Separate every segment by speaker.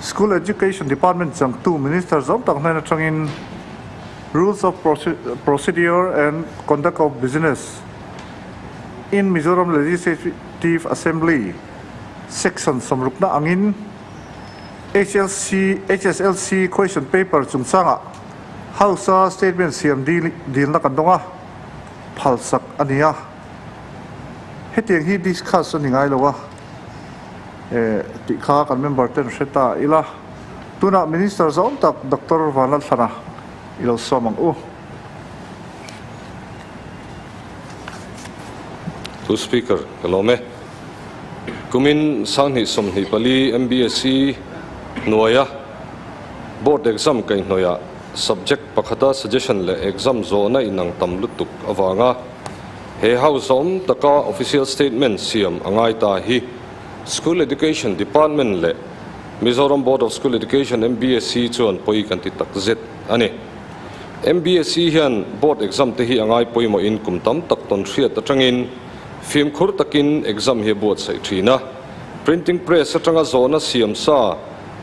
Speaker 1: School Education Department changtu Minister zawng tak hnen atangin Rules of Procedure and Conduct of Business in Mizoram Legislative Assembly Section sawmrukna angin HLC HSLC Question Paper chungchangah House-a statement siam dilna kan dawng a, phalsak a ni a. Hetiang hi discuss a ni ngai lo a, tih kha kan member ten hre ta ila. Tunah Minister zawng tak Doctor Vanlalthlana i lo sawm ang u.
Speaker 2: Pu Speaker, ka lawm e. Kumin 2024 MBSE hnuaia Board exam kaihhnawihah subject pakhata suggestion leh exam zawhna inang tam lutuk avanga he House awm taka official statement siam a ngai ta hi School Education Department leh Mizoram Board of School Education, MBSE, chuan pawi kan ti tak zet a ni. MBSE hian board exam te hi a ngai pawimawhin kum tam tak tawn hriat atangin fimkhur takin exam hi a buatsaih thin a. Printing press atanga zawhna siam sa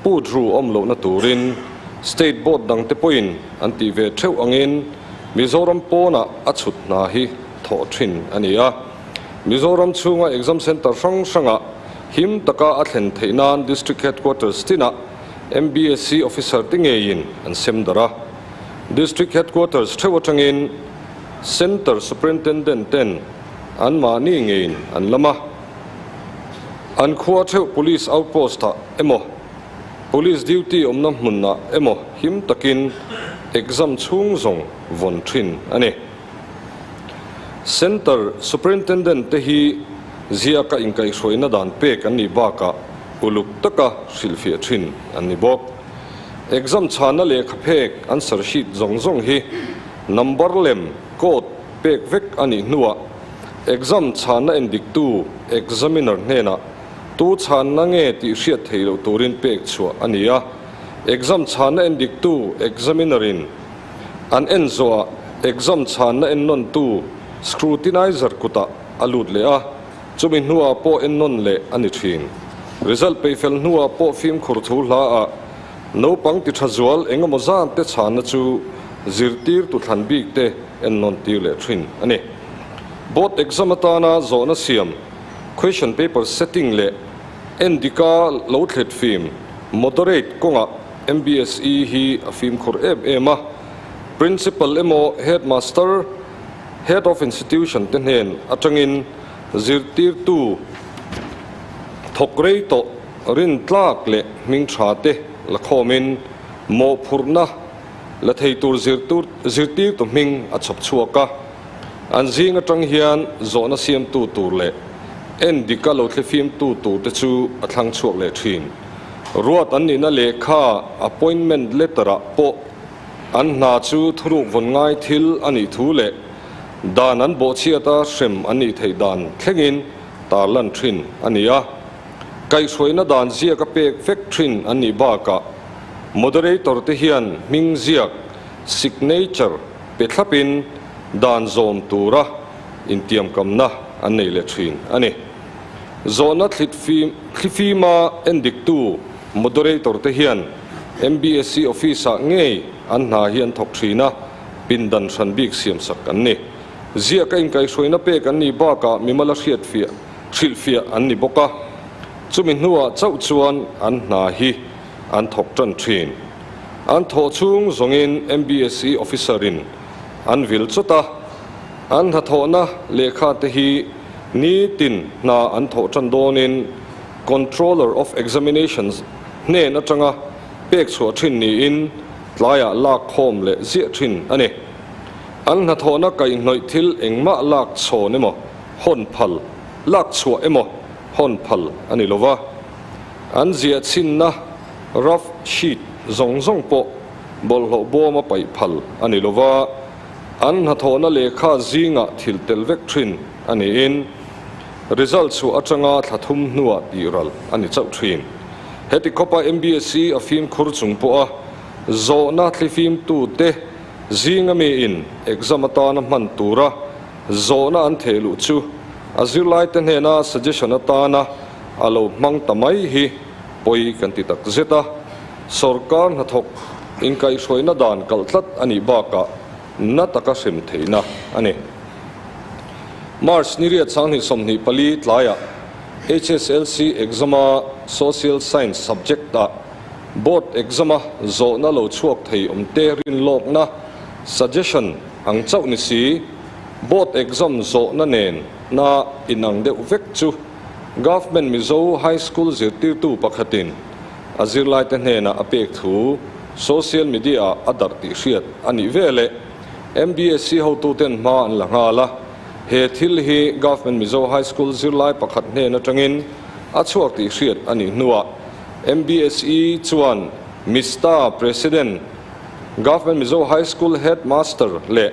Speaker 2: put ru awm lohna turin state board dangte pawhin an tih ve theuh angin Mizoram pawnah a chhut hna hi thawh thin a ni a. Mizoram chhunga exam centre hrang hrangah him taka a thlen theih nan District Headquarters tinah MBSE officer te ngeiin an sem darh a. District Headquarters theuh atangin Centre Superintendent ten anmahni ngeiin an lam a. An khua theuh Police Outpost ah emaw, Police duty awmna hmunah emaw him takin exam chhung zawng vawn thin a ni. Centre Superintendent te hi ziaka inkaihhruaina dan pek an nih bakah uluk taka hrilhfiah thin an ni bawk. Exam chhana lehkha phek answer sheet zawng zawng hi number lem, code, pek vek a nih hnuah exam chhana endiktu, examiner, hnenah tu chhanna nge tih hriat theih loh turin pek chhuah a ni a. Exam chhana endiktu, examiner, in An en zawhah exam chhanna ennawntu scrutinizer kutah a lut leh a, chumi hnuah pawh ennawn leh a ni thin. Result peihfel hnuah pawh fimkhur thu hla ah naupang ti tha zual eng emaw zan te chhanna chu zirtirtu thlan bik te ennawn tir leh thin a ni. Board exam atana zawhna siam, question paper setting leh endika lo thlet fim, moderate, kawngah MBSE hi a fimkhur em em a, Principal emaw Headmaster, Head of Institution te hnen atangin zirtirtu thawk rei tawh rintlak leh hming tha te la khawmin mawhphurhna la thei tur zirtirtu hming a chhawp chhuak a. An zing atang hian zawhna siamtu tur leh endika lo thlifimtu tur te chu a thlang chhuak leh thin. Ruat an nihna lehkha appointment letter ah pawh an hna chu thuruk vawn ngai thil a nih thu leh dan an bawhchhiata hrem an nih theih dan thlengin tarlan thin a ni a. Kaihhruaina dan ziak a pek vek thin an nih bakah moderator te hian hming ziak, signature, pe thlapin dan zawm tura intiamkamna an nei leh thin a ni. Zawhna thlifima endiktu moderator te hian MBSE office-ah ngei an hna hi an thawk thin a, pindan hran bik siamsak an ni. Ziaka inkaihhruaina pek an nih bakah mimala hriatfiah, hrilhfiah an ni bawk a, chumi hnuah chauh chuan an hna hi an thawk tan thin. An thawh chhung zawngin MBSE officer-in an vil chawt a, an hnathawhna lehkha te hi Nitin hna an thawh tan dawnin Controller of Examinations hnen atanga pek chhuah thin niin tlaiah lak khawm leh ziah thin a ni. An hnathawhna kaihhnawih thil engmah lak chhawn emaw hawn phal, lak chhuah emaw hawn phal a ni lova. An ziah chhinna rough sheet zawng zawng pawh bawlhhlawh bawma paih phal a ni lova. An hnathawhna lehkha zingah thil tel vek thin a niin result chhuah atanga thla thum hnuah tih ral a ni chauh thin. Heti khawpa MBSE a fimkhur chung pawha zawhna thlifimtute zinga miin exam atana hman tura zawhna an theh luh chu a zirlaite hnena suggestion atana a lo hmang ta mai hi pawi kan ti tak zet a. Sawrkar hnathawk inkaihhruaina dan kalh tlat a nih bakah na taka hrem theihna a ni. March ni riat 2024 tlaiah HSLC exam-a Social Science subject-ah Board exam-a zawhna lo chhuak thei awmte rinlawkna, suggestion, ang chauh ni si, Board exam zawhna nen na inang deuh vek chu Government Mizo High School zirtirtu pakhatin a zirlaite hnenah a pek thu social media-ah a darh tih hriat a nih veleh MBSC hotuten hma an la nghal a. He thil hi Government Mizo High School zirlai pakhat hnen atangin a chhuak tih hriat a nih hnuah MBSE chuan Mista President, Government Mizo High School Headmaster leh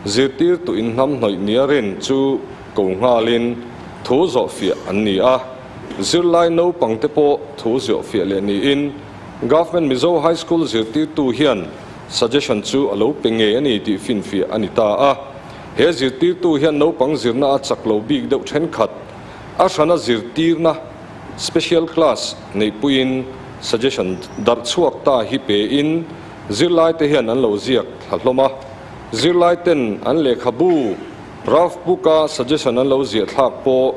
Speaker 2: zirtirtu inhnamhnawih nia rin chu ko nghalin thu zawhfiah an ni a. Zirlai naupangte pawh thu zawhfiah leh niin Government Mizo High School zirtirtu hian suggestion chu a lo pe ngei a ni tih finfiah a ni ta a. He zirtirtu hian naupang zirna a chak lo bik deuh thenkhat a hrana zirtirna, special class, neihpuiin suggestion darh chhuak ta hi pein zirlaite hian an lo ziak thla hlawm a. Zirlaiten an lehkhabu, rough book-a suggestion an lo ziah thlak pawh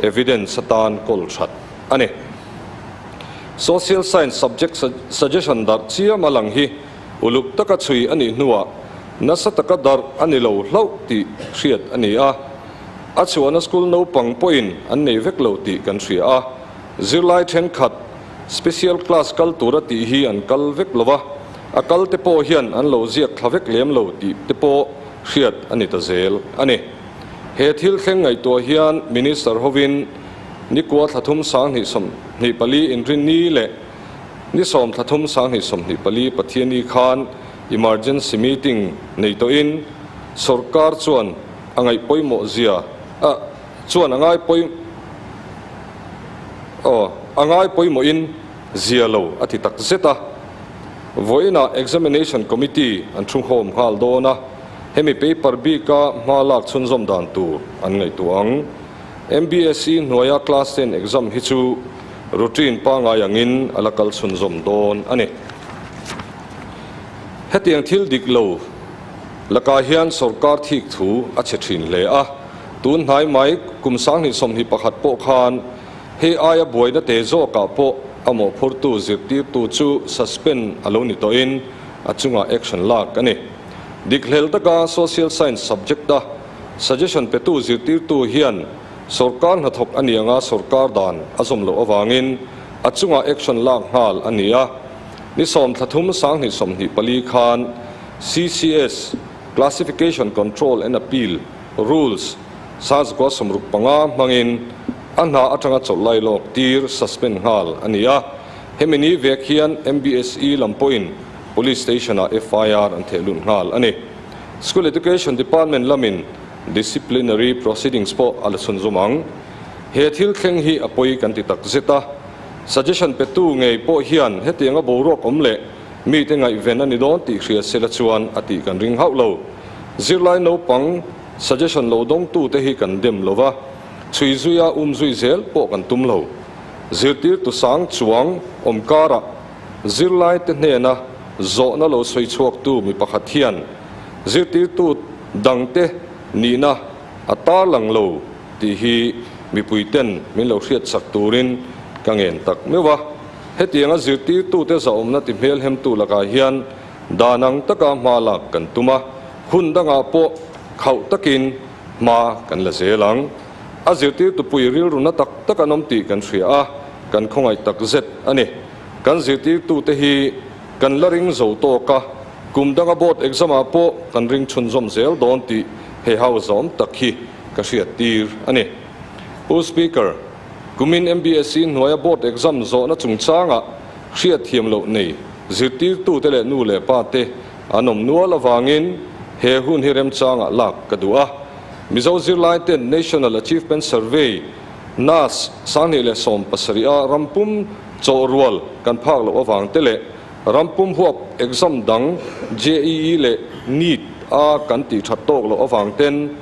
Speaker 2: evidence atan kawl that a ni. Social Science subject suggestion darh chiam a lang hi uluk taka chhui a nih hnuah nasa taka darh a ni lo hlauh tih hriat a ni a. A chhuahna school naupang pawhin an nei vek lo tih kan hria a. Zirlai thenkhat special class kal tura tih hi an kal vek lo va, a kal te pawh hian an lo ziak thla vek lem lo tih te pawh hriat a ni ta zel a ni. He thil thleng ngaihtuah hian Minister hovin nikua thla thum 2024 Inrinni leh ni sawm thla thum 2024 Pathianni khan emergency meeting nei tawhin sawrkar chuan a ngaih pawimawh zia a chuan a ngai pawi aw a ngai pawimawhin zia lo a ti tak zet a. Vawiinah Examination Committee an thu nghawm nghal dawn a, hemi paper bika hma lak chhunzawm dan tur an ngaihtuah ang. MBSE hnuaia Class 10 exam hi chu routine pangngai angin a la kal chhunzawm dawn a ni. Hetiang thil dik lo lakah hian sawrkar thik thu a chhe thin hle a, tun hnai mai kum 2021 pawh khan Hei aia buaina te zawkah pawh a mawhphurtu zirtirtu chu suspend a lo ni tawhin a chungah action lak a ni. Dik hlel taka Social Science subject-a suggestion petu zirtirtu hian sawrkar hnathawk a ni anga sawrkar dan a zawm loh avangin a chungah action lak nghal a ni a. Ni sawm thla thum 2024 khan CCS, Classification Control and Appeal, Rules, 1965 hmangin a hna atanga chawlh lai lawk tir, suspend, nghal a ni a. Hemi ni vek hian MBSE lam pawhin Police Station-ah FIR an theh lut nghal a ni. School Education Department lamin disciplinary proceedings pawh a la chhunzawm ang. He thil thleng hi a pawi kan ti tak zet a. Suggestion petu ngei pawh hian hetianga boruak awm leh mite ngaihven a ni dawn tih hria sela chuan a tih kan ring hauh lo. Zirlai naupang Suggestion lo dawngtute hi kan dem lo va, chhui zuia um zui zel pawh kan tum lo. Zirtirtu sang chuang awm karah zirlaite hnena zawhna lo sawi chhuaktu mi pakhat hian zirtirtu dangte nihna a tarlang lo tih hi mipuiten min lo hriatsak turin ka ngen tak meuh a. Hetianga zirtirtute zahawmna ti hmelhemtu lakah hian dan ang taka hma lak kan tum a. Hun dangah pawh khauh takin hma kan la zel ang. A zirtirtu pui rilru na tak tak an awm tih kan hria a, kan khawngaih tak zet a ni. Kan zirtirtute hi kan la ring zo tawk a, kum danga board exam ah pawh kan ring chhunzawm zel dawn tih he house awm tak hi ka hriat tir a ni. Pu Speaker, kumin MBSE hnuaia board exam zawhna chungchangah hriatthiam loh nei zirtirtute leh nu leh pa te An awm nual avangin he hun hi remchangah lak ka duh a. Mizo zirlaiten National Achievement Survey, nas, 2017 a rampum chawhrual kan phak loh avang te leh rampum huap exam dang JEE leh NEET a kan tih that tawk loh avang ten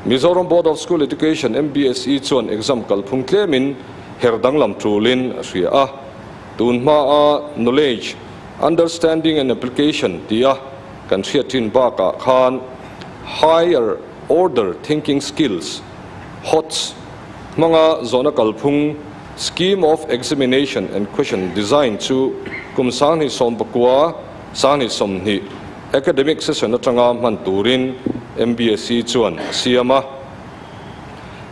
Speaker 2: Mizoram Board of School Education, MBSE, chuan exam kalphung tlemin her danglam tulin a hria a. Tun hmaa Knowledge, Understanding and Application tia kan hriat thin bakah khan Higher Order Thinking Skills, HOTS, hmanga zawhna kalphung, Scheme of Examination and Question Design, chu kum 2019, 2020 academic session atanga hman turin MBSE chuan a siam a.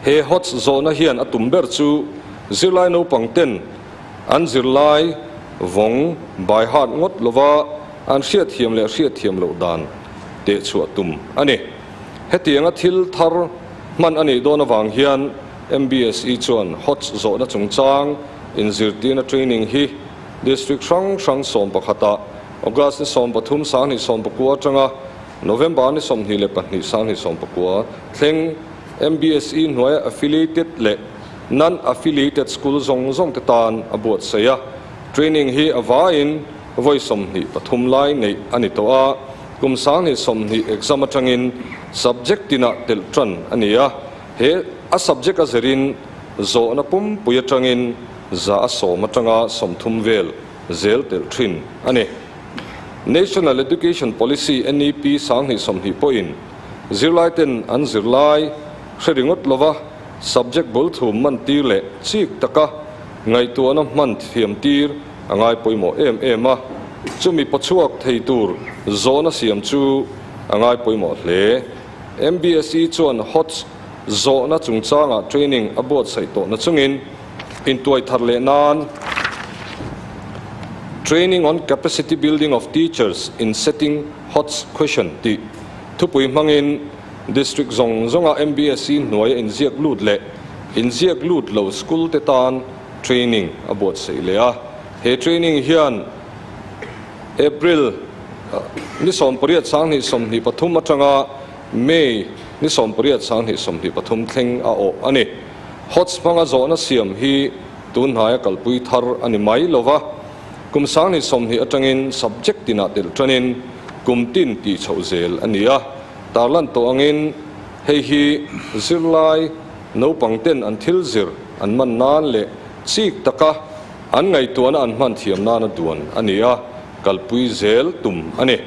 Speaker 2: He HOTS zawhna hian a tum ber chu zirlai naupang ten an zirlai vawng by heart ngawt lova an hriatthiam leh hriatthiam loh dan teh chhuah tum a ni. Hetianga thil thar hman a nih dawn avang hian MBSE chuan HOTS zawhna chungchang inzirtirna training hi District hrang hrang sawmpakhatah August ni 13 2019 atanga November ni 22 2019 thleng MBSE hnuaia affiliated leh non-affiliated school zawng zawng te tan a buatsaih a. Training hi a vaiin vawi 23 lai neih a ni tawh a, kum 2020 exam atangin subject tinah telh tan a ni a, he a subject a zirin zawhna pumpui atangin 100 atanga 30 vel zel telh thin a ni. National Education Policy, NEP, 2020 pawhin zirlai ten an zirlai hre ringawt lova subject bul thum man tir leh chik taka ngaihtuahna hman thiam tir a ngai pawimawh em em a, chumi pawchhuak thei tur zawhna siam chu a ngai pawimawh hle. MBSE chuan HOTS zawhna chungchangah training a buatsaih tawhna chungin intuai thar leh nan Training on Capacity Building of Teachers in Setting HOTS Question tih thupui hmangin District zawng zawnga MBSE hnuaia inziak lut leh inziak lut lo school te tan training a buatsaih leh a. He training hian April ni 18 2023 atanga May ni 18 2023 thleng a awh a ni. HOTS hmanga zawhna siam hi tun hnaia kalpui thar a ni mai lova, kum 2020 atangin subject tinah telh tanin kum tin tih chhoh zel a ni a. Tarlan tawh angin hei hi zirlai naupang ten an thil zir an man nan leh chik taka an ngaihtuahna an hman thiam nana duan a ni a, kalpui zel tum a ni.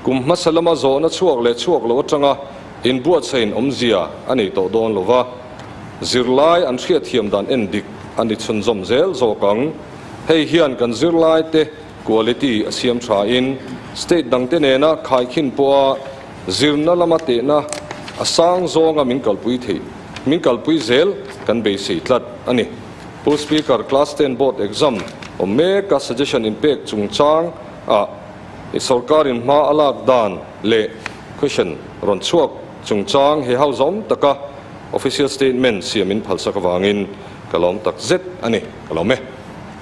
Speaker 2: Kum hmasa lama zawhna chhuak leh chhuak lo atanga inbuatsain awmzia a nei tawh dawn lova, zirlai an hriatthiam dan en dik a ni chhunzawm zel zawk ang. Hei hian kan zirlai te quality a siam tha in state dang te nena khaikhin pawha zirna lama tehna a sang zawnga min kalpui theih min kalpui zel kan beisei tlat a ni. Pu Speaker, Class 10 Board Exam awm meka suggestion inpek chungchang ah i sorkarin hma a lak dan leh question rawn chhuak chungchang he ho zawm taka official statement siamin phalsak avangin ka lawm tak zet a ni. Ka lawm e.